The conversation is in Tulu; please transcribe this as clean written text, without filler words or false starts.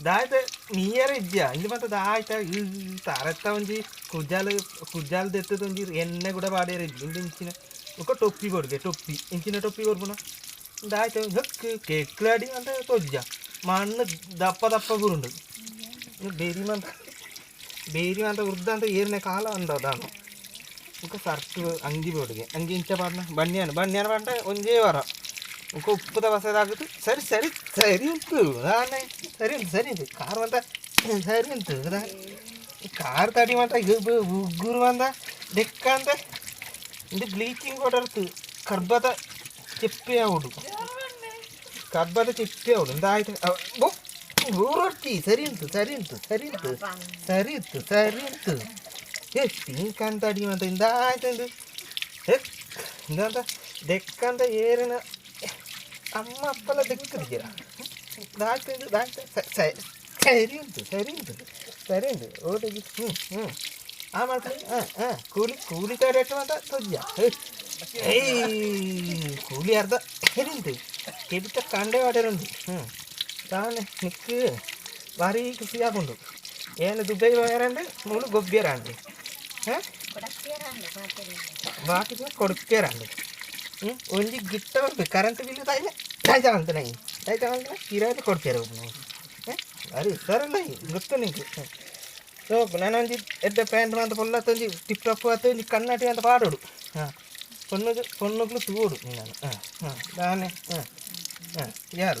ದಾಯ್ತ ಮೀಯರ ಇಜ್ಜ ಇಂಜ ಮಾತ ದಾಯ್ತ ತರತ್ತ ಒಂಜಿ ಕುಜಾಲ್ ಕುಜಾಲ್ ದೆತ್ತದ ಒಂಜಿ ಎಣ್ಣೆ ಕೂಡ ಪಾಡ್ಯರ ಇಜ್ಜಿ. ಇಂದು ಇಂಚಿನ ಬೊಕ ಟೊಪ್ಪಿ ಕೊರ್ಗೆ, ಟೊಪ್ಪಿ ಇಂಚಿನ ಟೊಪ್ಪಿ ಕೊರ್ಪುನ ದಾಯ್ತ ಹಕ್ಕ್ ಕೆಕ್ಲಾಡಿ ಅಂತ ತೋಜ್ಜ ಮಣ್ಣು ದಪ್ಪ ದಪ್ಪ ಬುರುಂಡು. ಬೇರಿ ಮಂತ ಬೇರಿ ಮಂತ ಉರ್ದ ಅಂತ ಏರ್ನೆ ಕಾಲ ಅಂದ ದಾನು. ಬೊಕ ಸರ್ಟ್ ಅಂಗಿ ಬೋಡುಗೆ, ಅಂಗಿ ಇಂಚ ಪಾಡ್ನ ಬನ್ಯಾನ ಬನ್ಯಾನ ಪಂಡ ಒಂಜೇ ವಾರ ಬೊಕ ಉಪ್ಪುದ ಬಸದಾಗುದು. ಸರಿ ಸರಿ ಸರಿ ಉಂಟು ದಾನೆ, ಸರಿ ಉಂಟು ಸರಿ ಉಂಟು ಕಾರ್ ಮಂತ ಸರಿ ಉಂಟು. ಕಾರ್ ತಡಿ ಮಂತ ಉಗ್ಗುರು ಮಂದ ದೆಕ್ಕಂತ ಇಂದು ಬ್ಲೀಚಿಂಗ್ ಪೌಡರ್ ಕರ್ಬದ ಚಿಪ್ಪೆ ಆವೊಡು, ಕರ್ಬದ ಚಿಪ್ಪೆ ಆವೊಡು. ಇಂದಾಯ್ತು ಊರೊರ್ತಿ. ಸರಿ ಉಂಟು ಸರಿ ಉಂಟು ಸರಿ ಉಂಟು ಸರಿ ಉಂಟು ಸರಿ ಉಂಟು. ಏ ಪಿಂಕ್ ಅಡಿ ಮಂತ ಇಂದಾಯ್ತು ಇಂದು. ಏ ಇಂದಂತ ದೆಕ್ಕಂತ ಏರಿನ ಅಮ್ಮ ಅಪ್ಪಲ ದೆಕ್ಕದಿದ್ದೀರ. ದಾಯ್ತು ಇದು ದಾಯ್ತು. ಸರಿ ಉಂಟು ಸರಿ ಉಂಟು ಸರಿ ಉಂಟು. ಓಟಗಿ ಹ್ಞೂ ಹ್ಞೂ ಆ ಮಾಡ್ತೀನಿ. ಹಾಂ ಹಾಂ ಕೂಲಿ ಕೂಲಿ ರೇಟ್ ಅಂತ ತೊಜ್ಜ. ಏಯ್ ಕೂಲಿ ಅರ್ಧ ಸರಿ ಉಂಟು. ಕೆಬಿತ ಕಂಡೆ ವಾಡರುಂಡು. ಹ್ಞೂ ತಾನೆ ನಿಕ್ಕ್ ಭಾರಿ ಖುಷಿ ಆಪುಂಡು. ಏನು ದುಬೈ ಪೋಯರಂಡು ಮೂಲು ಗೊಬ್ಬಿಯರಂಡು. ಹಾಂ ಬಾಕಿ ಕೊಡ್ಪಿಯರಂಡು. ಹ್ಞೂ ಒಂಜಿ ಗಿಟ್ಟ ಬರ್ಬೇಕು. ಕರೆಂಟ್ ಬಿಲ್ ತಾಯಿನ ದಾಯ್ತ ಮಲ್ತನ ದಾಯ್ತ ಮಲ್ತನ ಕಿರಾಯ ಕೊಡ್ಪಿಯರ. ಹಾಂ ಭಾರಿ ಹುಷಾರಲ್ಲ ಗೊತ್ತು ನಿಂಗೆ. ಸೋಕು ನಾನೊಂಜಿ ಎಡ್ಡೆ ಪ್ಯಾಂಟ್ ಮಾತ ಪೊಲ್ಲತ್ತ ಒಂಜಿ ಟಿಪ್ ಟಾಪ್ ಆತ ಒಂಜಿ ಕನ್ನಡಿ ಅಂತ ಪಾಡೋಡು. ಹಾಂ ಪೊಣ್ಣು ಪೊಣ್ಣುಗ್ಲು ತೂಡು ನೀನು. ಹಾಂ ಹಾಂ ದಾನೆ. ಹಾಂ ಹಾಂ ಯಾರು ಯಾರು.